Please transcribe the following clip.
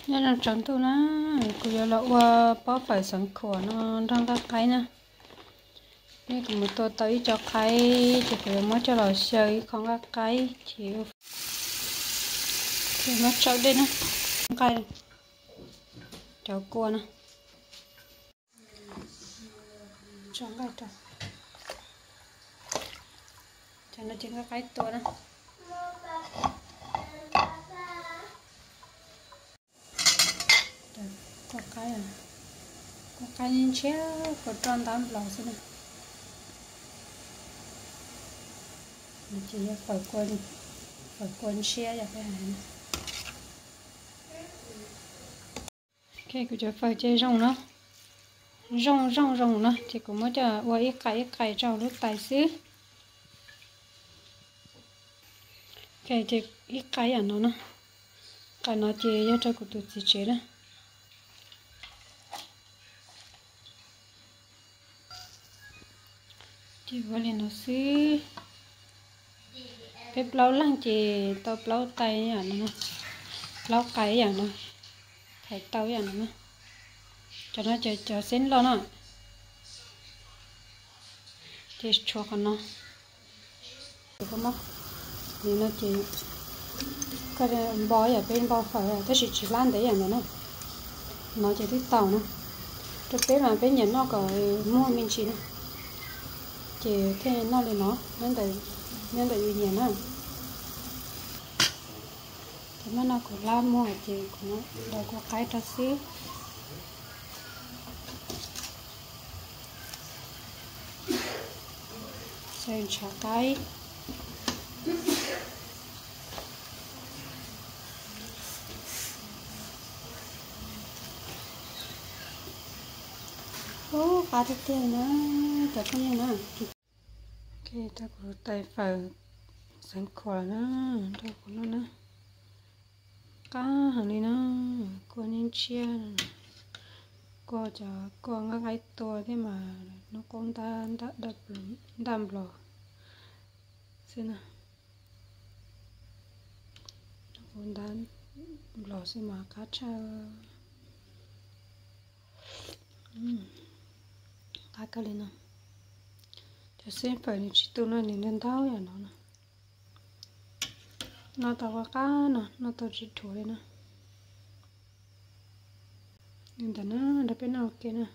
Nyob zoo tsaus ntuj na, kuv yuav los ua pob fawm xeev khuam no nrog nqaij qaib na. Nej kuv mus tua tau ib co qaib ces kuv yuav muab coj los xyaw ib qho nqaij qaib ces muab tsau dej na, nqaij, cov kua na, tso nqaij rau, cov no ces nqaij qaib tua na. Kua qaib, kua qaib ntshiab kua roj ntab nplaum xwb na. Ces yog fawm kua ntshiab yog peb hais. Ok, kuv cov fawm ces zoo no, zoo zoo zoo no ces kuv muab coj ua ib qais ib qais rau lub tais xwb. Ok, ces ib qais yam no na, qais no ces yog rau kuv tus txiv tsev na. Ces ua li no xwb. Peb plaub leeg ces tau plaub tais yam no, plaub qais yam no, thaiv tau yam no. Cov no ces cov xeeb loj na, ces tshuav qhov no. Nim no ces koj npo yam peb npo fawm tab sis tsis hlab ntev yam ntawd na. No ces twb tau na. Rau peb mas peb nyiam noj kom muag me ntsis na, ces thiaj noj li no, nyob ntawm yus nyiam na. Ces muab no kuv hlab muag ces kuv daus kua qaib rau xwb. Xaws ntshav qaib. Ub, qab tiag tiag na, cov phooj ywg na. Ok, tau kuv tais fawm xeev khuam na, rau kuv noj na. Qab heev li na, kua ntshiab, kua cov kua nqaij qaib tua thiab mas hnub qub ntab nplaum xwb na. Hnub qub ntab nplaum xwb mas qab tshaj. Qab kawg li no. Cov xeeb fawm nws tsis tu no nws ntau ntau yam no na. Noj tau qab qab no, noj tau tsis dhuav li na. Li ntawd na, nrog peb noj ua ke na.